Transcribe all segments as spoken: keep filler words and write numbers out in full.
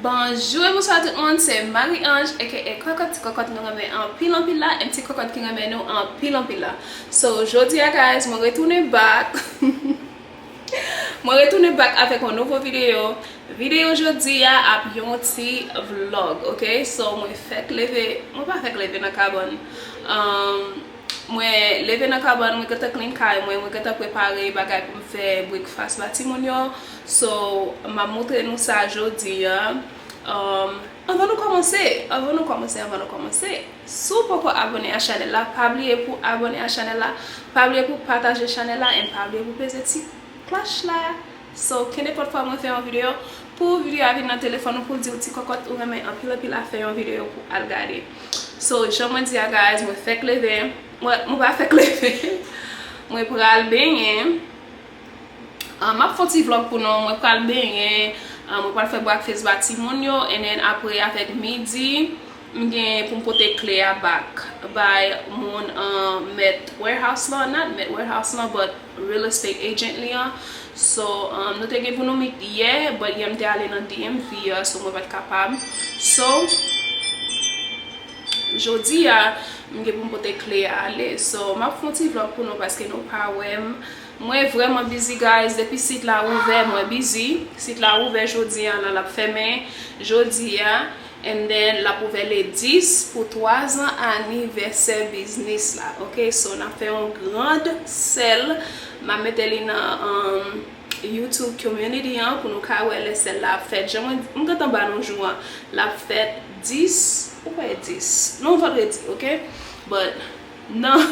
Bonjou e bonswa tout moun, se Marie Ange aka Kòkòt, ti kòkòt nou renmen anpil anpil la, yon ti kòkòt ki renmen nou anpil anpil la. So, jodi a guys, mwen retounen back. Mwen retounen back avèk yon nouvo videyo. Videyo jodi a ap yon ti vlog, ok? So, mwen fèk leve, mwen pa fèk leve nan kabann. Um, mwen leve nan kabann, mwen gentan clean kay mwen, mwen gentan prepare bagay pou m fè breakfast ba timoun yo. So, m ap montre nou sa jodi a. Um, anvan nou kòmanse, anvan nou kòmanse, anvan nou kòmanse, si w poko abòne a chanèl la, pa bliye pou abòne a chanèl la, pa bliye pou pataje chanèl la, and pa bliye pou peze ti klòch la. So, kenenpòt fwa mwen fè yon videyo, pou videyo a vin nan telefòn ou, pou l di w ti kòkòt ou renmen anpil anpil a, fè yon videyo pou al gade. So, jan mwen di a guys, mwen fèk leve, mwen, mwen pa fèk leve, mwen pral benyen. Ah, m ap fè yon ti vlog pou nou, mwen pral benyen, ah, mwen pral fè breakfast ba timoun yo, and then apre avèk midi, m gen pou m pote kle a back bay moun, ah, mèt warehouse lan, not mèt warehouse lan, but real estate agent li an. So, um, nou te gen pou nou meet yè, but yè m te ale nan D M V a, so mwen pa t kapab. So, jodi a, m gen pou m pote kle a ale. So, m ap fè yon ti vlog pou nou paske nou pa wè m. Mwen vrèman busy, guys. Depi sit la ouvè, mwen busy. Sit la ouvè jodi a, la, l ap fèmen jodi a. And then, l ap ouvè le dis pou twa zan anivèsè biznis la. Ok, so, n ap fè yon grand sale. M ap mete li nan, um, YouTube community an pou nou ka wè lè sale la ap fèt. Jan mwen, m gentan ba nou jou an. L ap fèt dis, ou kwè dis? Non, vandredi, ok? But, non.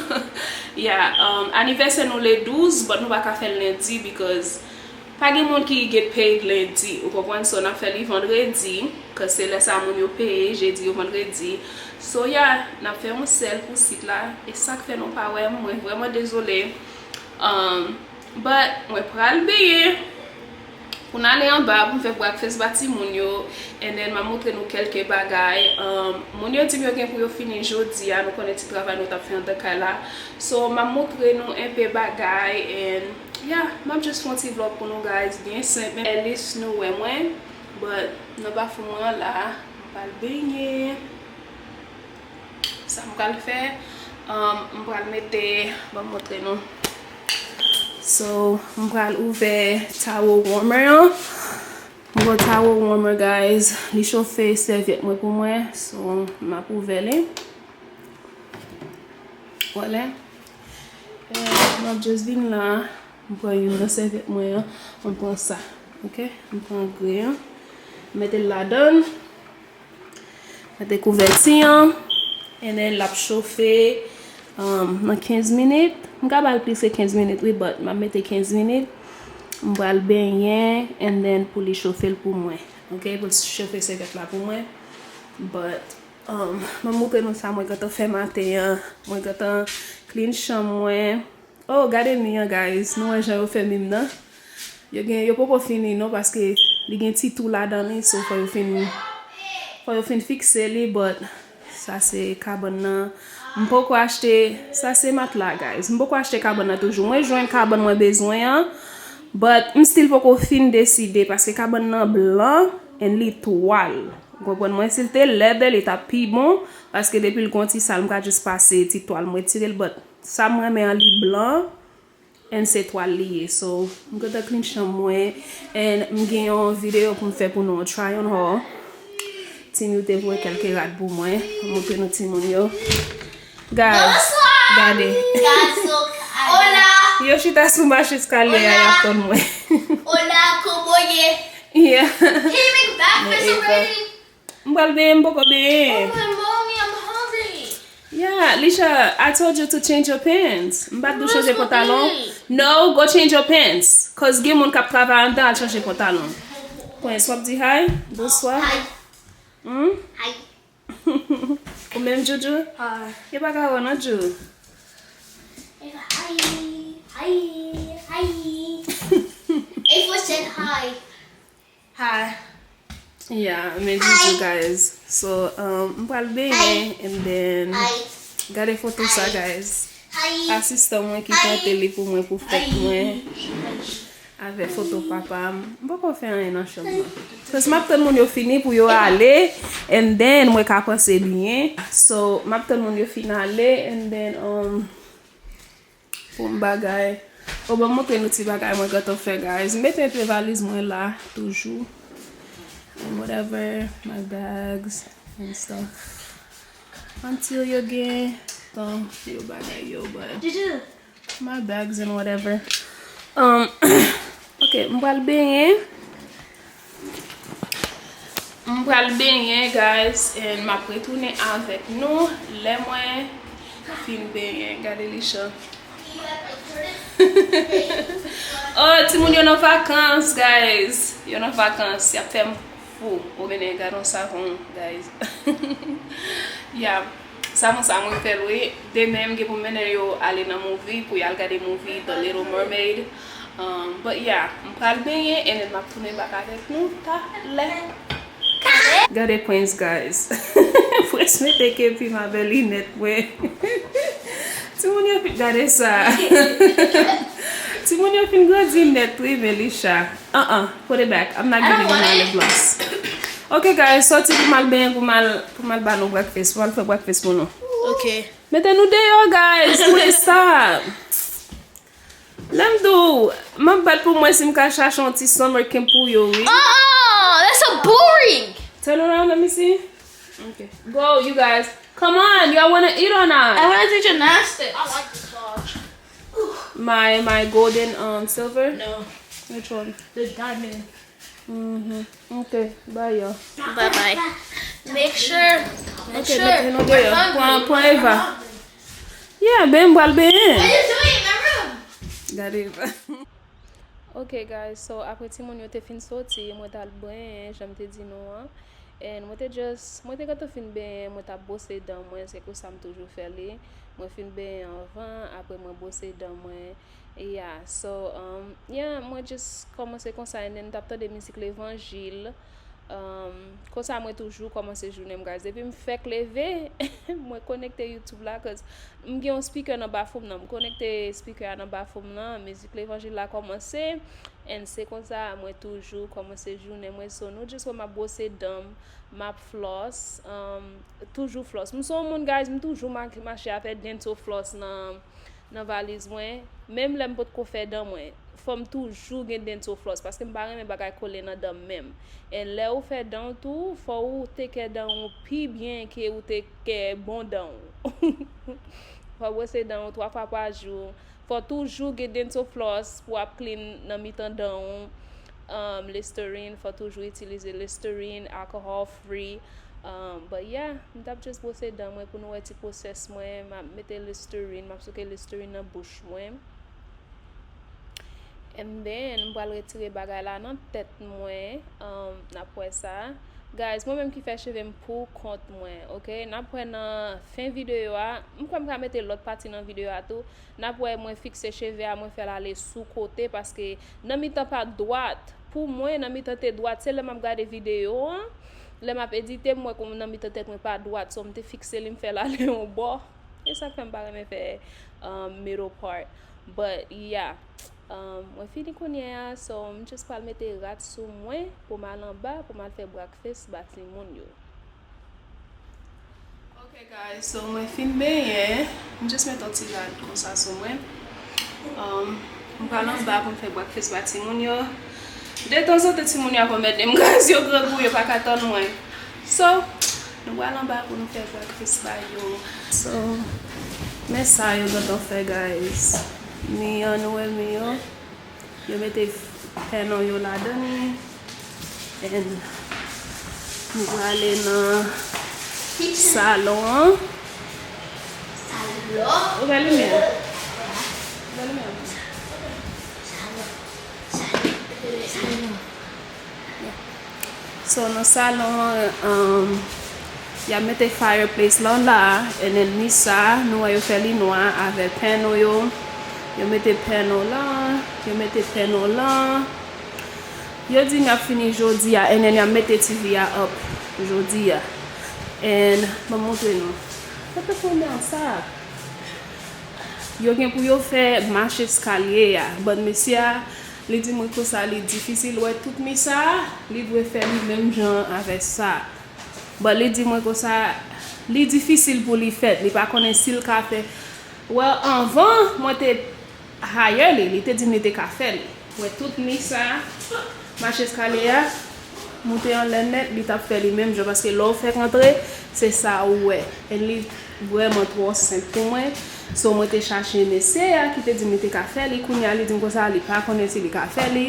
Yeah, um, anivèsè nou le douz, but nou pa ka fè l lendi because pa gen moun ki get paid lendi, ou konprann? So, n ap fè li vandredi, cause se lè sa moun yo peye, jedi ou vandredi. So, yeah, n ap fè yon sale pou sit la, e sa k fè nou pa wè m, mwen vrèman dezole. Um, but, mwen pral benyen pou n ale anba, pou m fè breakfast ba timoun yo, and then m ap montre nou kèlke bagay. Um, moun yo di m yo gen pou yo fini jodi a, nou konnen ti travay nou t ap fè anndan kay la. So, m ap montre nou enpe bagay, and yeah, m ap just fè yon ti vlog pou nou, guys, byen senp. Men at least nou wè mwen, but nan bafou mwen an la, m pral benyen. Sa m pral fè, um, m pral mete, ban m montre nou. So, m pral ouvè towel warmer an. M pran towel warmer, guys. Li chofe sèvyèt mwen pou mwen. So, m ap ouvè li. Vwala. E, m ap just vin la. M pran youn nan sèvyèt mwen an. M pran sa. Ok? M pran gre an. M mete l ladan l. Mete kouvèti an. And then l ap chofe, um, nan kenz minit. M ka ba l plis ke kenz minit, wi, but m ap mete kenz minit. M pral benyen, and then pou li chofe l pou mwen. Ok, pou l chofe sèvyèt la pou mwen. But, um, m ap montre nou sa mwen gentan fè maten an. Mwen gentan clean chanm mwen. Oh, gade mi an, guys. Nou wè jan yo fè mi m nan. Yo gen, yo poko fini non, paske li gen ti tou ladan li, so fò yo fin, fò yo fin fikse li, but sa se kabann nan. M poko achte, sa se matla, guys. M poko achte kabann nan toujou. Mwen jwenn kabann mwen bezwen an, but m still poko fin deside, paske kabann nan blan and li twal. Ou konprann mwen? Si l te leather, li t ap pi bon, paske depi l gon ti sal, m ka just pase ti twal, m retire l, but sa m renmen an, li blan, and se twal li ye. So, m gentan clean chanm mwen, and m gen yon videyo pou m fè pou nou, try on haul. Timoun yo te voye kèlke rad pou mwen, m montre nou timoun yo. Guys, gade. Hola. Yo chita sou mach eskalye a, y ap tann mwen. Hola, como ye? Yeah. He make breakfast already? M pral benyen, m poko benyen. Oh, my mommy, I'm hungry. Yeah, Lisha, I told you to change your pants. M pa t di w chanje pantalon. No, go change your pants. Cause gen moun k ap travay anndan, al chanje pantalon. Prince, w ap di hi? Bonswa. Hi. Hmm? Hi. Ou menm, Jojo? Hi. Yo pa ka wè w non, Jo. Hi, hi, hi. If we said hi. Hi. Yeah, men Jojo, guys. So, um, m pral benyen, and then gade foto sa, guys. Asistan mwen ki plante li pou mwen pou fèt mwen. Avè foto papa m. M poko fè anyen nan chanm nan. Cause m ap tann moun yo fini pou yo ale, and then mwen ka panse byen. So, m ap tann moun yo fin ale, and then, um, pou m bagay. O, ban m montre nou ti bagay mwen gentan fè, guys. M mete enpe valiz mwen la, toujou. And whatever, my bags and stuff. Until yo gen tan yo bagay yo, but my bags and whatever. Um, ok, m pral benyen. M pral benyen, guys, and m ap retounen avèk nou lè mwen fin benyen. Gade Lisha. Oh, timoun yo nan vakans, guys. Yo nan vakans. Y ap fè m fou. Ou mennen gade yon savon, guys. Yeah. Savon sa mwen fè l, wi. Demen, m gen pou m mennen yo ale nan movie, pou y al gade movie The Little Mermaid. Um, but yeah, m pral benyen, and then m ap tounen back avèk nou talè. Gade Prince, guys. Prince mete kepi m avè linèt mwen. Timoun yo fin, gade sa. Timoun yo fin grandi nèt, wi, Melisha. Uh-uh, put it back. I'm not giving you my lip gloss. Ok, guys, sòti pou m al benyen, pou m al, pou m al ba nou breakfast, pou m al fè breakfast pou nou. Ok. Mete nou deyò, guys. Prince, stop. Lè m di w, m ap bat pou mwen si m ka chache yon ti summer camp pou yo, wi. Oh, that's so boring. Turn around, let me see. Okay. Go, you guys. Come on, y'all wanna eat or not? I wanna do gymnastics. I like this watch. My, my golden, um, silver? No. Which one? The diamond. Mm-hmm. Okay, bye, y'all. Bye bye. Make sure, make sure. Okay, mete nou deyò. Pran, pran Eva. Yeah, ben, m pral benyen. What are you doing in my room? Gade Eva. Ok, guys, so, apre timoun yo te fin soti, mwen t al benyen, jan m te di nou an. And mwen te just, mwen te gentan fin benyen, mwen t ap bwose dan mwen, se konsa m toujou fè li. Mwen fin benyen anvan, apre mwen bwose dan mwen. Yeah, so, um, yeah, mwen just kòmanse konsa, and then m t ap tande mizik levanjil. Um, konsa mwen toujou kòmanse jounen m, guys. Depi m fèk leve, mwen konekte YouTube la, cause m gen yon speaker nan bathroom nan. M konekte speaker a nan bathroom nan, mizik levanjil la kòmanse, and se konsa mwen toujou kòmanse jounen mwen. So, nou just wè m ap bwose dan m, m ap floss, um, toujou floss. M se yon moun, guys, m toujou ma-, mache avè dental floss nan, nan valiz mwen. Menm lè m potko fè dan mwen, fò m toujou gen dental floss, paske m pa renmen bagay kole nan dan m menm. And lè ou fè dan w tou, fò ou take care dan w pi byen ke ou take care bon dan w. Fò w bwose dan w twa fwa pa jou. Fò toujou gen dental floss pou w ap clean nan mitan dan w. Um, Listerine, fò toujou itilize Listerine, alcohol free. Um, but yeah, m t ap just bwose dan mwen pou nou wè ti pwosès mwen. M ap mete Listerine, m ap souke Listerine nan bouch mwen. And then, m pral retire bagay la nan tèt mwen. Um, n ap wè sa. Guys, mwen menm ki fè cheve m pou kont mwen, ok? N ap wè nan fen videyo a. M kwè m ka mete lòt pati nan videyo a tou. N ap wè mwen fikse cheve a, mwen fè l ale sou kote, paske nan mitan pa dwat. Pou mwen, nan mitan te dwat. Se lè m ap gade videyo an, lè m ap edite, m wè kòm nan mitan tèt mwen pa dwat. So, m te fikse li, m fè l ale yon bò. E sa k fè m pa renmen fè, um, middle part. But, yeah. Um, mwen fini kounye a, so m just pral mete rad sou mwen pou m al anba, pou m al fè breakfast ba timoun yo. Ok, guys, so mwen fin benyen. M just mete yon ti rad konsa sou mwen. Um, m pral anba pou m fè breakfast ba timoun yo. Detanzantan, timoun yo ap anmède m, guys, yo grangou, yo pa ka tann mwen. So, nou pral anba pou nou fè breakfast ba yo. So, men sa yo gentan fè, guys. Mi an, nou wè mi yo. Yo mete pèno yo ladan li. And nou prale nan salon an. Salon? Ouvè limyè a. Ouvè limyè a. Salon. Salon. Salon. So, nan salon an, um, y ap mete fireplace lan la, and then mi sa, nou wè yo fè li nwa avè pèno yo. Yo mete pèno lan, yo mete pèno lan. Yo di m y ap fini jodi a, and then y ap mete T V a up jodi a. And, ban m montre nou. Sa te fè mèd sa. Yo gen pou yo fè mach eskalye a. But mesye a, Li di mwen konsa li difisil, wè tout mi sa, li dwe fè li menm jan avè sa. But li di mwen konsa, li difisil pou li fèt, li pa konnen si l ka fè. Well, anvan, mwen te hire li, li te di m li te ka fè li. Wè tout mi sa, mache eskalye a, moute anlè nèt, li t ap fè li menm jan, paske lè w fèk antre, se sa ou wè. And li vrèman twò senp pou mwen. So, mwen te chache mesye a ki te di m li te ka fè li, kounye a li di m konsa, li pa konnen si li ka fè li.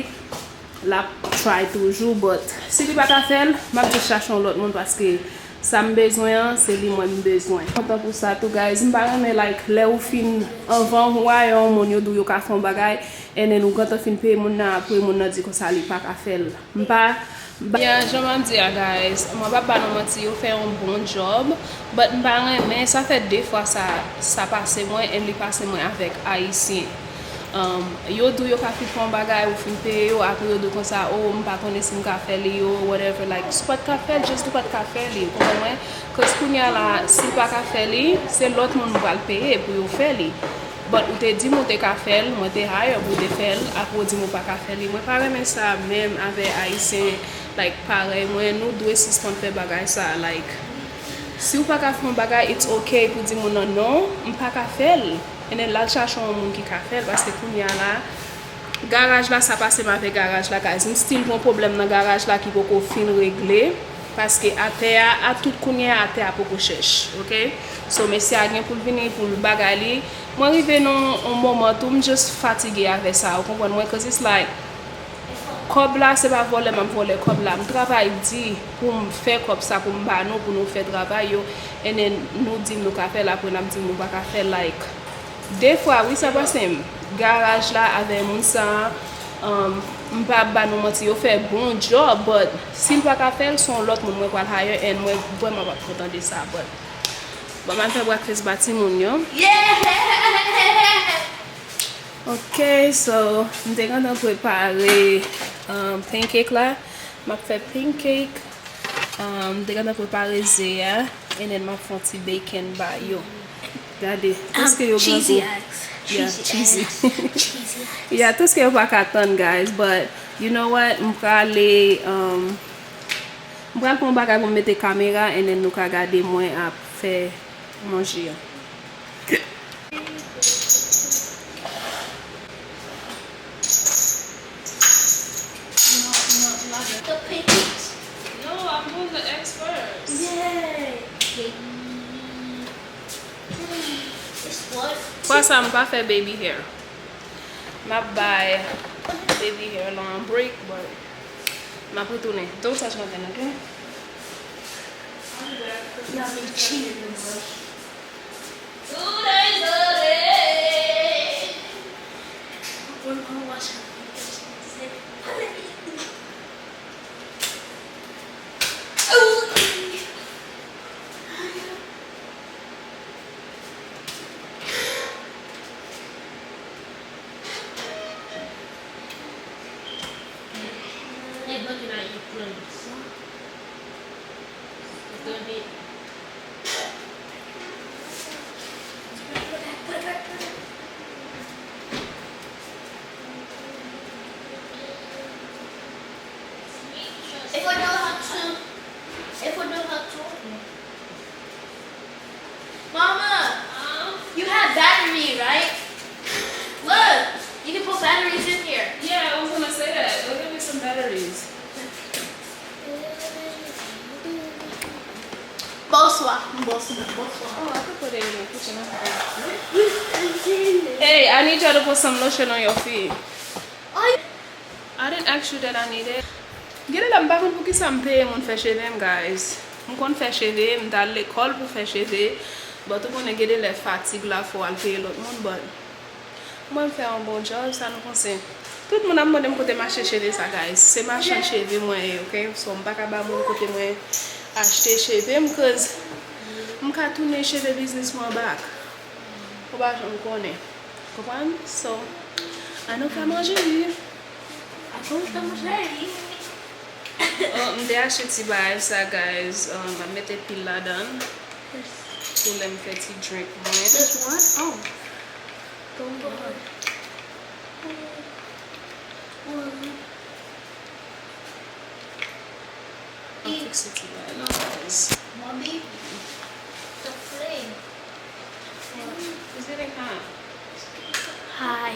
L ap try toujou, but si li pa ka fè l, m ap jis chache yon lòt moun, paske sa m bezwen an, se li mwen m bezwen. Kontan pou sa tou, guys. M pa renmen, like, lè ou fin anvan ou hire yon moun, yo di w yo ka fè yon bagay, and then ou gentan fin peye moun nan, apre moun nan di konsa li pa ka fè l. M pa, m pa Yeah, jan m ap di a, guys, mwen p ap ba nou manti, yo fè yon bon job, but m pa renmen, sa fè de fwa sa, sa pase mwen, and li pase mwen avèk Ayisyen. Um, yo di w yo ka fin fè yon bagay, ou fin peye yo, apre yo di w konsa, oh, m pa konnen si m ka fè li, oh, whatever, like, si w pa t ka fè l, just di w pa t ka fè li, ou konprann mwen? Cause kounye a la, si l pa ka fè li, se lòt moun m pral peye pou yo fè li. But ou te di m ou te ka fè l, mwen te hire pou w te fè l, apre w di m ou pa ka fè li. Mwen pa renmen sa menm avè Ayisyen, like, parèy mwen, nou dwe sispann fè bagay sa, like, si w pa ka fè yon bagay, it's ok pou di moun nan non, m pa ka fè l. And then l al chache yon moun ki ka fè l, paske kounye a la, garaj la, sa pase m avè garaj la, guys. M still gen yon pwoblèm nan garaj la ki poko fin regle, paske atè a, a tout kounye a, atè a poko chèch, ok? So, mesye a gen pou l vini, pou l bagay li. Mwen rive nan yon moman tou, m just fatige avè sa, ou konprann mwen? Cause it's like, kòb la, se pa vòlè m ap vòlè kòb la. M travay di pou m fè kòb sa, pou m ba nou, pou nou fè travay yo. And then, nou di m nou ka fè l, apre n ap di m nou pa ka fè l, like, de fwa, wi, sa pase m. Garaj la avè moun sa, um, m pa ap ba nou manti, yo fè bon job, but si l pa ka fè l, se yon lòt moun mwen pral hire, and mwen vrèman p ap kontan de sa, but bon, m al fè breakfast ba timoun yo. Yeah! Ok, so, m te gentan prepare, um, pancake la. M ap fè pancake. Um, m te gentan prepare ze a. And then m ap fè yon ti bacon ba yo. Gade, tout sa yo gen cheesy gou. Eggs. Yeah, cheesy cheesy. Eggs. Cheesy eggs. Yeah, tout sa yo pa ka tann, guys. But, you know what? M prale, um, m pral pran yon bagay pou m mete kamera, and then nou ka gade mwen ap fè manje an. The pancakes. No, I'm doing the eggs first. Yay! It's what? Fwa sa, m pa fè baby hair. M ap bay baby hair lan yon break, but m ap retounen. Don't touch nothing, ok? Yummy cheese. Two days a day. We're gonna wash our hands. If we know how to, if we know how to, Mama, you have battery, right? Look, you can put batteries in here. Yeah, I was gonna say that. Go get me some batteries. Bonswa, bonswa, bonswa. Oh, I could put it in the kitchen. Hey, I need y'all to put some lotion on your feet. I didn't ask you that I need it. Gen de lè m pa konn poukisa m peye moun fè cheve m, guys. M konn fè cheve, m t al lekòl pou fè cheve. But ou konnen gen de lè fatig la fè w al peye lòt moun, but mwen m fè yon bon job, sa nou panse? Tout moun ap mande m kote m achte cheve sa, guys. Se machann cheve mwen ye, ok? So, m pa ka ba moun kote mwen achte cheve m, cause m ka tounen cheve biznis mwen back. Ou pa janm konnen. Konprann? So, ann nou fè manje wi. Ann nou fè manje wi. Oh, m te achte ti bagay sa, guys. Um, m ap mete pil ladan l pou lè m fè ti drink mwen. Just one? Oh. Go on. Mwen fikse ti bagay la, guys. Mommy, the play. Is it a cat? Hi.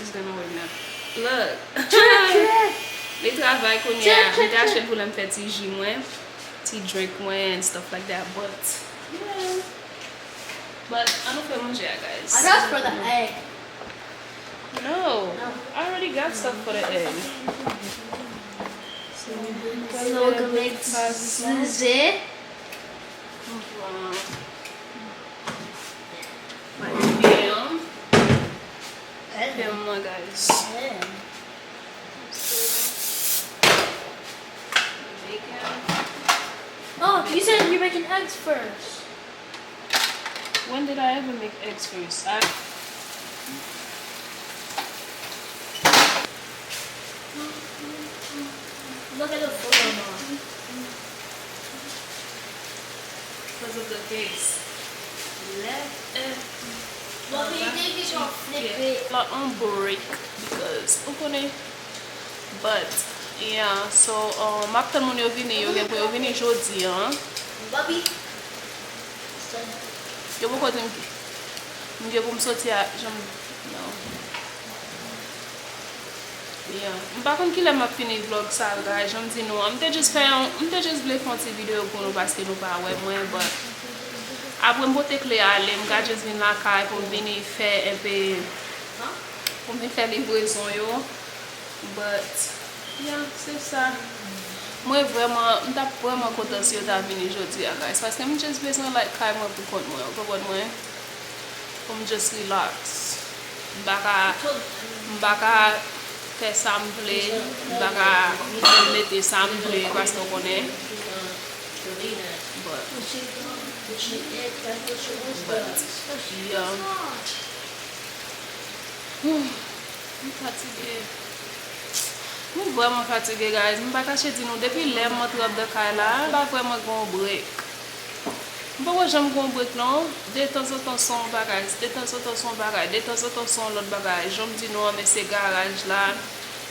It's gonna wake me up. Look. Li travay kounye a. Li te achte l pou lè m fè ti ji mwen, ti drink mwen and stuff like that. But, yeah. But, ann nou fè manje a, guys. And that's for the egg. No, I already got stuff for the egg. So, we can make breakfast. Zize. Wow. My ham. Ham, guys. Bacon. Oh, you said you're making eggs first. When did I ever make eggs first? I Look at the food, Mama. Because of the cakes. Left it. Mommy, you think you should flip it? La on break because ou konnen. But, yeah, so, um, m ap tann moun yo vini, yo gen pou yo vini jodi a. Bobby. Yo poko di m, m gen pou m soti a, jan m, no. Yeah. M pa konn kilè m ap fini vlog sa, guys, jan m di nou an. M te just fè yon, m te just vle fè yon ti videyo pou nou paske nou pa wè mwen, but apre m pote kle ale, m ka just vin lakay pou m vini fè enpe, pou m vin fè livrezon yo. But, yeah, se sa. Mwen vrèman, m t ap vrèman kontan si yo ta vini jodi a, guys, paske m just bezwen, like, kay mwen pou kont mwen, ou konprann mwen? Pou m just relax. M pa ka, m pa ka fè sa m vle, m pa ka mete sa m vle, paske w konnen. But, but, yeah. M fatige. M vrèman fatige, guys. M pa kache di nou, depi lè m antre anndan kay la, m pa vrèman gen yon break. M poko janm gen yon break, non. Detanzantan se yon bagay, detanzantan se yon bagay, detanzantan se yon lòt bagay. Jan m di nou an, men se garaj la.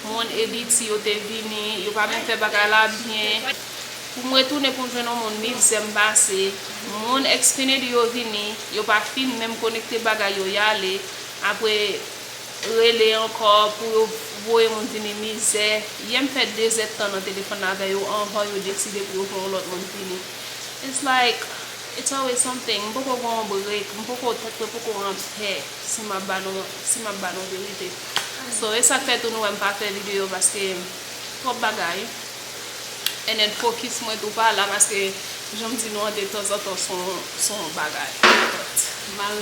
Moun Haiti yo te vini, yo pa menm fè bagay la byen. Pou m retounen pou m jwenn yon moun, mizè m pase. Moun Xfinity yo vini, yo pa fin menm konekte bagay yo, y ale. Apre, rele ankò pou yo voye moun vini, mizè. Yè m fè de zèdtan nan telefòn la avè yo anvan yo deside pou yo voye yon lòt moun vini. It's like, it's always something. M poko gen yon break, m poko, tèt mwen poko anpè si m ap ba nou, si m ap ba nou verite. So, e sa k fè tou nou wè m pa fè videyo paske twòp bagay. And then focus mwen tou pa la paske jan m di nou an detanzantan se yon, se yon bagay. But, mal.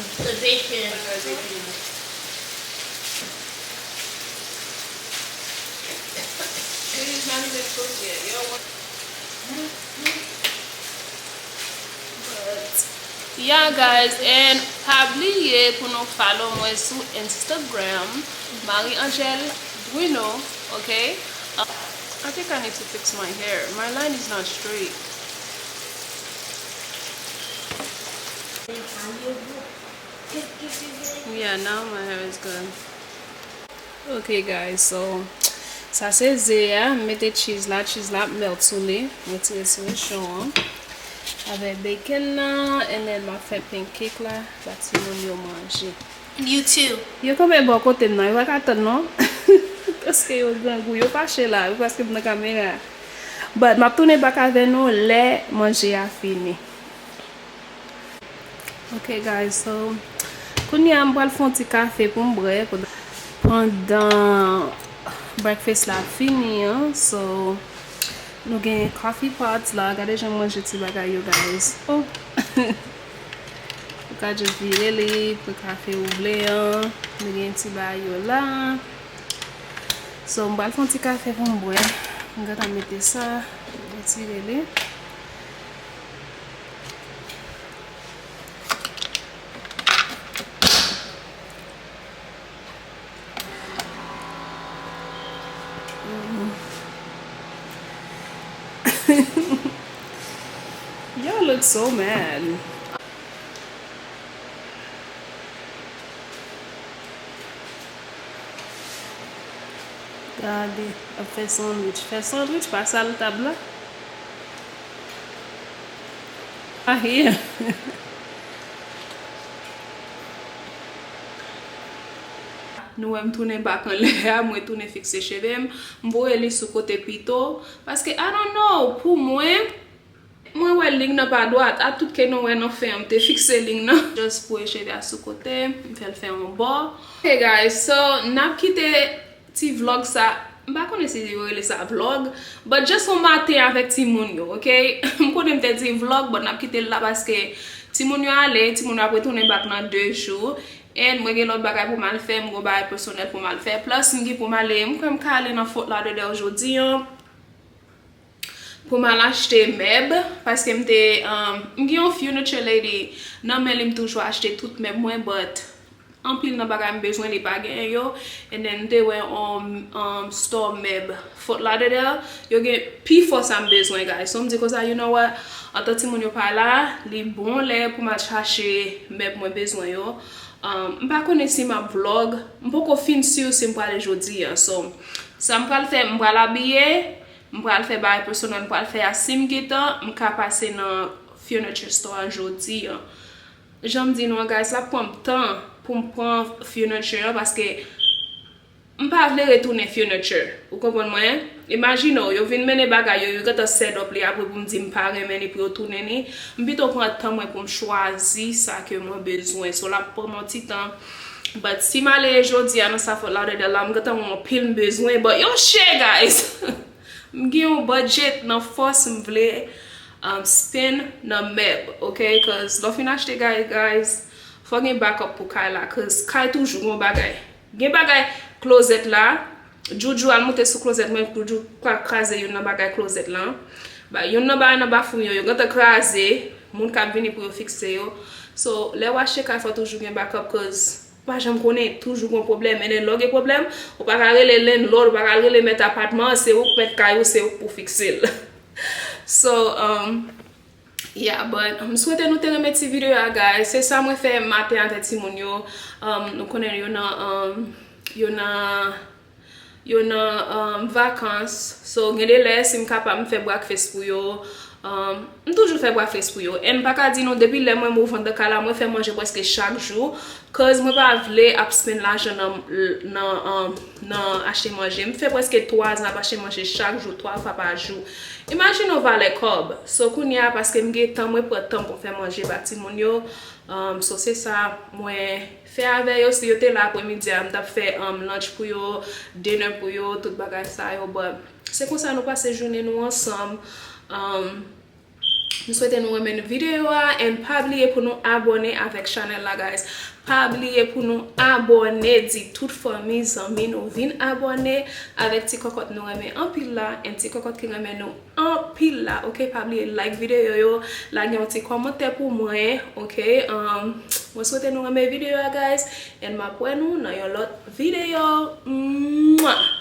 It is not even cooked yet. Y'all want But, yeah, guys, and pa bliye pou nou follow mwen sou Instagram, Marie Angèle Bruno, okay? Uh, I think I need to fix my hair. My line is not straight. Yeah, now my hair is good. Ok, guys, so, sa se ze a, m mete cheese la, cheese la ap melt sou li, m retire sou rochon an. Avèk bacon nan, and then m ap fè pancake la, ba timoun yo manje. You too. Yo kanpe bò kote m nan, yo pa ka tann non. Paske yo grangou, yo fache la, wi, paske m nan kamera. But m ap tounen bak avè nou lè manje a fini. Ok, guys, so, kounye a m pral fè yon ti kafe pou m bwè, pandan breakfast la ap fini an. So, nou gen coffee pods la. Gade jan m ranje ti bagay yo, guys. Oh! Ou ka just vire li, pran kafe ou vle an. Nou gen ti bagay yo la. So, m pral fè yon ti kafe pou m bwè. M gentan mete sa, retire li. Y'all look so mad. Gade, ap fè sandwich. Fè sandwich, pa sal tab la. Ah, yeah. Nou wè m tounen back anlè a, mwen tounen fikse cheve m. M voye li sou kote pito. Paske, I don't know, pou mwen, mwen wè liy nan pa dwat. A tout ke nou wè nan fen an, m te fikse liy nan. Just voye cheve a sou kote, m fè l fè yon bò. Hey guys, so, n ap kite ti vlog sa, m pa konnen si yo rele sa vlog, but just yon maten avèk timoun yo, ok? M konnen m te di vlog, but n ap kite l la paske timoun yo ale, timoun yo ap retounen back nan de jou. And mwen gen lòt bagay pou m al fè, m gon bagay pèsonèl pou m al fè. Plus, m gen pou m ale, m kwè m ka ale nan Fort Lauderdale jodi an pou m al achte mèb, paske m te, um, m gen yon furniture lady nan men li, m toujou achte tout mèb mwen, but anpil nan bagay m bezwen li pa genyen yo, and then m te wè on, um, store mèb Fort Lauderdale, yo gen pifò sa m bezwen, guys. So m di konsa, you know what, antan timoun yo pa la, li bon lè pou m al chache mèb mwen bezwen yo. Um, m pa konnen si m ap vlog, m poko fin si si m prale jodi an. So, sa m pral fè, m pral abiye, m pral fè bagay pèsonèl, m pral fè a, si m gen tan, m ka pase nan furniture store an jodi an. Jan m di nou an, guys, l ap pran m tan pou m pran furniture an, paske m pa vle retounen furniture. Ou konprann mwen? Imajine w, yo vin mennen bagay yo, yo gentan set up li, apre pou m di m pa renmen li, pou yo tounen li. M pito pran tan mwen pou m chwazi sa ke mwen bezwen. So, l ap pran m yon ti tan. But si m ale jodi a nan sa Fort Lauderdale la, m gentan wè anpil m bezwen. But yo chè, guys! M gen yon budget nan fòs m vle, um, spend nan mèb, ok? Cause lè w fin achte kay, guys, fò gen backup pou kay la, cause kay toujou gon bagay. Gen bagay closet la, Juju al moute sou closet mwen, Juju kraze youn nan bagay closet lan. Ba, youn nan bagay nan bathroom yo, yo gentan kraze, moun k ap vini pou yo fikse yo. So, lè w achte kay, fò toujou gen backup, cause pa janm konnen, toujou gon pwoblèm. And then lè w gen pwoblèm, ou pa ka rele landlord, ou pa ka rele mèt apatman an, se ou k mèt kay ou, se ou k pou fikse l. So, um, yeah, but m swete nou te renmen ti videyo a, guys. Se sa mwen fè maten avèk timoun yo. Um, nou konnen yo nan, um, yo nan yo nan, um, vakans. So, gen de lè, si m kapab, m fè breakfast pou yo. Um, m toujou fè breakfast pou yo. And m pa ka di nou, depi lè mwen move on the car la, mwen fè manje prèske chak jou. Cause mwen pa vle ap spend lajan nan, nan, um, nan achte manje. M fè prèske twa zan ap achte manje chak jou, twa fwa pa jou. Imajine yon valè kòb. So, kounye a, paske m gen tan, mwen pran tan pou m fè manje ba timoun yo. Um, so, se sa mwen fè avè yo. Si yo te la apremidi a, m t ap fè, um, lunch pou yo, dinner pou yo, tout bagay sa yo. But se konsa nou pase jounen nou ansanm. Um, m swete nou renmen videyo a. And pa bliye pou nou abòne avèk chanèl la, guys. Pa bliye pou nou abòne, di tout fanmi, zanmi nou vin abòne avèk ti kòkòt nou renmen anpil la. And ti kòkòt ki renmen nou anpil la, ok? Pa bliye like videyo yo, lage yon ti kòmantè pou mwen, ok? Um, mwen swete nou renmen videyo a, guys, and m ap wè nou nan yon lòt videyo. Mwah!